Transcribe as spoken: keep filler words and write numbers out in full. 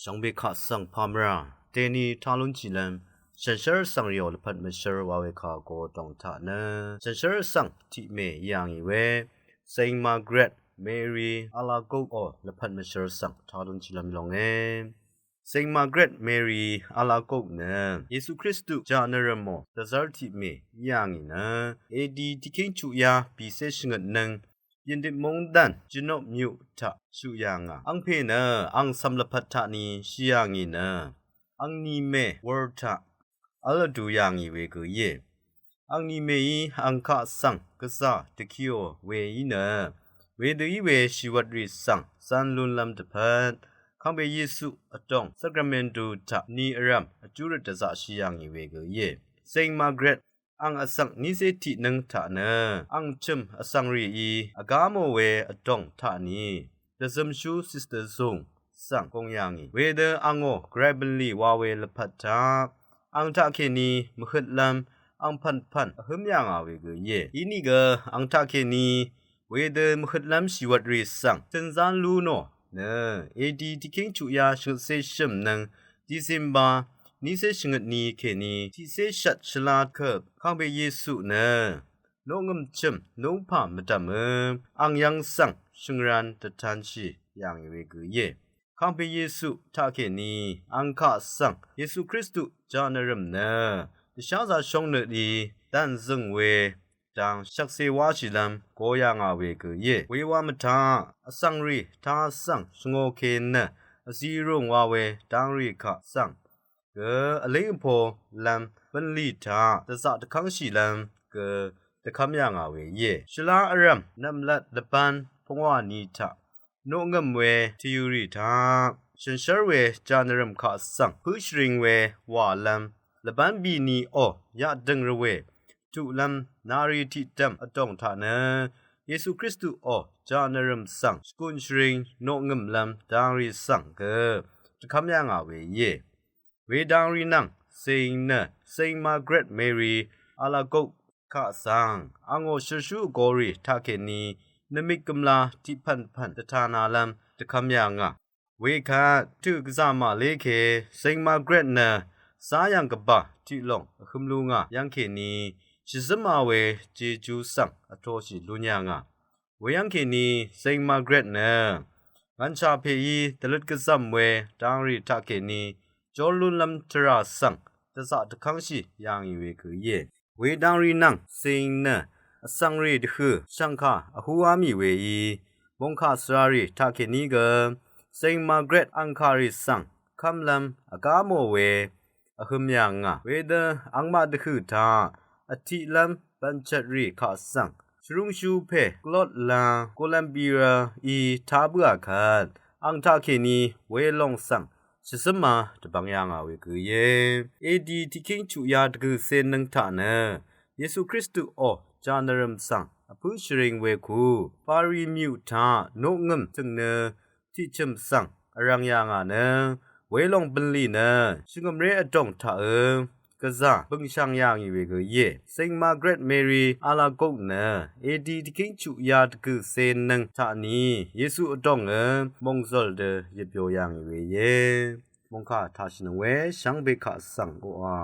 Shvngbe kaq svng pamvra deni talun chilvm shànshér vsvng rìò lvpat mvshvr wa we kà go dòng taq nø shànshér vsvng tiq mè yà ngì we Saint Margaret Mary Alacoque ò lvpat mvshvr svng talun chilvm longe. Saint Margaret Mary Alacoque nø Yesu Kristu jànvrv̀mò dvzv́r tiq mè yà ngì nø A D tiqkíng chuqyá bìcé shvngøt nøng Pyindit mungdan Jinoq myuq taq shuq yà ngà. Angpè nø ang cv̀m lvpat taq ni shì yà ngì nø angni mè wur taq vl vdu yà ngì we gø íe. Angni mèí ang kaq svng gvzà dvkiò we í nø wedø í we shìwvt rì svng zan lunlv́m dvpvt kangpe Yesu vdòng Sacramentu taq ni vrv̀m vjú røt dvzaqshì yà ngì we gø íe. Saint Margaret ang vsvng nícé tiq nǿng taq nø ang chø̀m vsvng rìí vgá mò we vdòng taq ni dvzømshú sister zùng svng gong yà ngì. Wedø angò gvray bv̀nlì wa we lvpat taq ang taqkèní mvhøtlv́m ang pv̀npv̀n vhǿm yà ngà we gø íe. Inìgø ang taqkèní wedø mvhøtlv́m shìwvt rì svng tønzán lú nò nø A D tiqkíng chuqyá shvngøtcé shø̀m nøng December nícé shvngøt ni kèní tiqcé shvt shvlá køp kangpe Yesu nø noqngø̀m chø̀m nungpà mvdv̀mø ang yv́ng svng shø̀ngran dvtanshì yà ngì we gø íe. Kangpe Yesu taqkèní ang kaq svng Yesu Kristu jànvrv̀m nø dvsházā shóngnøt í dv̀nzø̀ng we dang shvkse wáshìlv́m go yà ngà we gø íe. Wewa mvtaq vsvng rì taq svng shvngōke nø vzirùng wa we dangrì kaq svng gø vlíng vpō lv́m bv̀nlì taq dvzaq dvkv́ngshìlv́m gø dvkv́m yà ngà we íe. Shvlá vrv̀m nv̀mlat lvbán pungwà ni taq noqngø̀m we tvyø̄rì taq shànshér we jànvrv̀m kaq svng pǿshvring we wàlv́m lvbán bìni ò yaqdø̀ng rvwè tuqlv́m nari tiqdv̀m vdòng taq nø Yesu Kristu ò jànvrv̀m svng shvgùn shvring noqngø̀mlv́m dangrì svng gø dvkv́m yà ngà we íe. Wedangri nvng sing nø Saint Margaret Mary Alacoque kaq svng angò shvrshú vgōrì taqkèní nvmik gvmla tiqpv̀npv̀n dvtanalv́m dvkv́m yà ngà. Wekvt tø̀ gvzà màlé ke Saint Margaret nø záyv̀ng gvbà tiqlòng vhøm lú ngà yv́ngkèní shvzǿma we jejú svng vtoshì lún yà ngà. Weyv́ng kèní Saint Margaret nø ngv̀nshà pèí dvløt gvzv̀m we dangrì taqkèní jórlúnlv́m tvrà svng dvzaq dvkv́ngshì yà ngì we gø íe. Wedangrì nvng sing nø vsvngrì dvhø̀ shv̀ngkà vhúá mì weí mòngkà svrarì taqkèní gø Saint Margaret angkàrì svng kv́mlv́m vgá mò we vhøm yà ngà. Wedø angmaq dvhø̀ taq vtiqlv́m bv̀nchvtrì kaq svng shvrúngshú pè glot la Columbia í tá bǿà kvt ang taqkèní welòng svng shvzǿma dvbvng yà ngà we gø íe. A D tiqkíng chuqyá dvgø̀cé nǿng taq nø Yesu Kristu ò jànvrv̀m svng vpǿ shvring we ku Pari myuq taq noqngø̀m tø̀ng nø tiqchø̀m svng vrvng yà ngà nø welòng bv̀nlì nø shvngø̀mré vdòng taqø gvzà bø̀ngshv̀ng yà ngì we gø íe. Saint Margaret Mary Alacoque nø A D tiqkíng chuqyá dvgø̀cé nǿng taq ni Yesu vdòngø mòngzòl dø yvpyo yà ngì we íe. Mòngkà taqshìnøng we shvngbe kaq svng oqà